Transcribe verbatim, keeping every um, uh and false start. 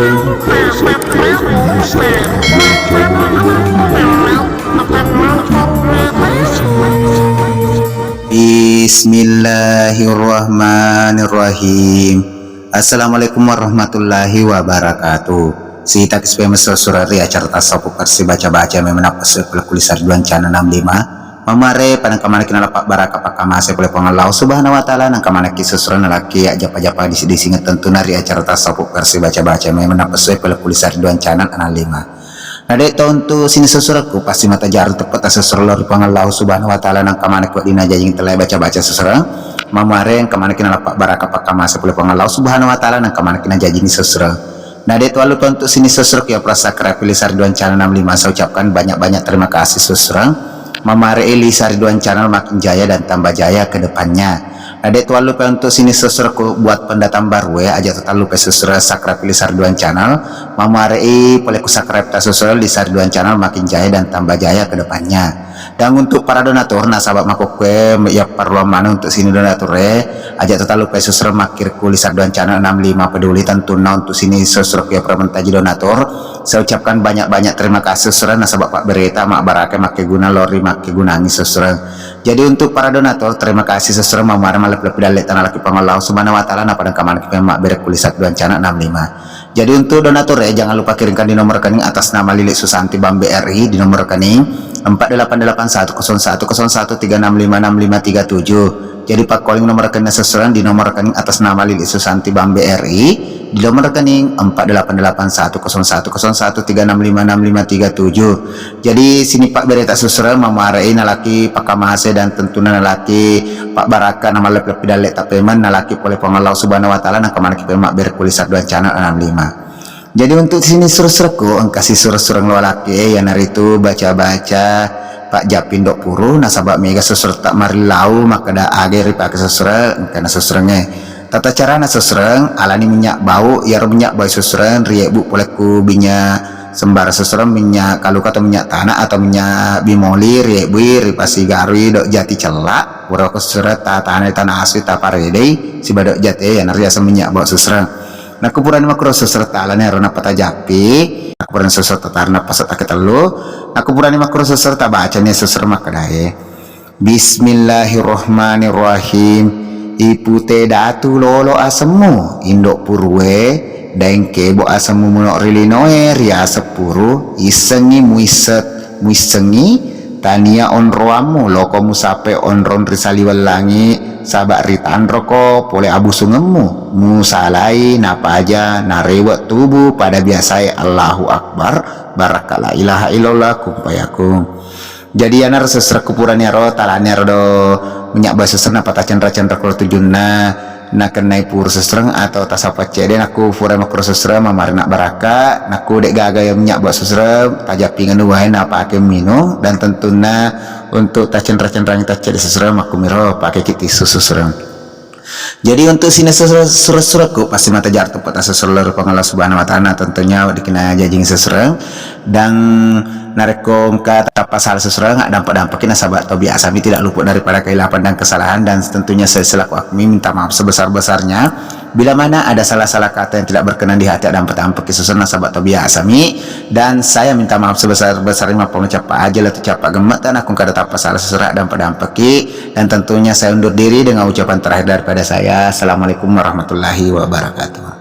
Bismillahirrahmanirrahim. Assalamualaikum warahmatullahi wabarakatuh. Sitaki supaya messureng ri acara tasawuf versi baca-baca memang napessu pole ku Lisari Duancana enam lima. Mamare panengka manekki nalappa baraka pakkamase pole Puang Allah Subhanahu wa Ta'ala, nengka manekki sussureng nalaki ajjapa-japa disi-disingeng tentuna ri acara tasawuf versi baca-baca memang napessu pole ku Lisari Duancana enam lima. Na de' to untuk sining sussurekku, pasti mata jarang teppeta sussureng lao ri Puang Allah Subhanahu wa Ta'ala, nengka manekki wedding najajing tellai baca-baca sussureng. Mamare engka manekki nalappa baraka pakkamase pole Puang Allah Subhanahu wa Ta'ala, nengka manekki najajing sussureng. Na de' to lupa untuk sining sussurekku ya, pura subscribe Lisari Duancana enam lima. Saya ucapkan banyak-banyak terima kasih sussureng. Mamare Lisari Duancana makin jaya dan tambah jaya ke depannya. Na de' to lupa untuk sining sussurekku buat pendatang baru ya, aja' to lupa sussureng subscribe Lisari Duancana. Mamare pole ku subscribe ta sussureng Lisari Duancana makin jaya dan tambah jaya ke depannya. Dan untuk para donatur, nasaba' makkukue ya parelluang maneng untuk sining donatur e, aja' to lupa sussureng makkiri ku Lisari Duancana enam lima peduli tentunna untuk sining sussurekku ya pura mentaji donatur. Saya ucapkan banyak-banyak terima kasih sussureng nasaba' pabbereta mabbarakai makkeguna lao ri makkegunangngi sussureng. Jadi untuk para donatur, terima kasih sussureng mamare malleppi-leppi dalle' ta nalaki Puang Allah Subhanahu wa Ta'ala, napada engka manekki mabbere ku Lisari Duancana enam lima. Jadi untuk donatur e, jangan lupa kirimkan di nomor rekening atas nama Lili Susanti Bambe R I di nomor rekening empat delapan delapan satu kosong satu kosong satu tiga enam lima enam lima tiga tujuh. Jadi pakkoling nomor rekening sussureng di nomor rekening atas nama Lili Susanti Bambe R I di nomor rekening empat delapan delapan satu kosong satu kosong satu tiga enam lima enam lima tiga tujuh. Jadi sining pabbereta sussureng mamare nalaki pakkamase dan tentunna nalaki pabbaraka na malleppi-leppi dalle' ta pemeng nalaki pole Puang Allah Subhanahu wa Ta'ala, nengka manekki pemeng mabbere ku Lisari Duancana enam lima. Jadi untuk sining sussurekku engka si sussureng lao laki e, iyanaritu baca-baca pajjappi indo' puru, nasaba' mega sussureng ta marillau makkeda aga ripake sussureng, engkana sussurengnge. Tata carana sussureng, alani minyak bau, iyaro minyak bau sussureng riebbu pole ku minyak sembarang sussureng, minyak kaluka atau minyak tanah atau minyak bimoli, riebbui, ripasigarui do' jati cella', pura ko sussureng ta tanai, ta nasui, ta paredei siba do' jati e, iyanariaseng minyak bau sussureng. Nakko purani makkuro sussureng ta alani ero nappa tajappi. Nakko purani sussureng ta taro nappa sa ta ketellu. Nakko purani makkuro sussureng tabacani sussureng makkedae. Bismillahirrahmanirrahim. Ipute datu lolo asemmu, indo' purue, daeng kebo asemmu muno ri linoe, riaseng puru, issengngi muisse-, muissengngi tania onroammu, loko musape onrong ri saliweng langi, saba' ritanroko pole abusungemmu, musalai napaja narewe' tubu pada biasae Allahu Akbar, barakka la ilaha illallah, kun fayakun. Jadi iyanaro sussurekku purani ero, talani ero do minyak bau sussureng nappa tacenra-cenra ko tujunna, nakennai puru sussureng atau tasappa cedde. Nakku pura makkuro sussureng mamare nabbaraka, nakku de' gaga iya minyak bau sussureng, tajappingeng wae napake minung, dan tentunna untuk tacenra-cenrangi taccedde sussureng makkumiro pakeki tisu sussureng. Jadi untuk sining sussureng-, sussureng-, sussurekku pasti mata jarang teppeta sussureng lao ri Puang Allah Subhanahu wa Ta'ala, tentunya weddikki najajing sussureng. Dan narekko engka tappa sala sussureng, addampe-dampeki nasaba' tau biasa mi tidak luput daripada kehilapan dan kesalahan, dan tentunya saya selaku admin minta maaf sebesar-besarnya. Bila mana ada salah-salah kata yang tidak berkenan di hati, addampe-dampeki sussureng nasaba' tau biasa mi, dan saya minta maaf sebesar-besarnya, mappa ucappa aja lah tu cappa gemme'ta, nakko engka ada tappa sala sussureng, addampe-dampeki. Dan tentunya saya undur diri dengan ucapan terakhir daripada saya. Assalamualaikum warahmatullahi wabarakatuh.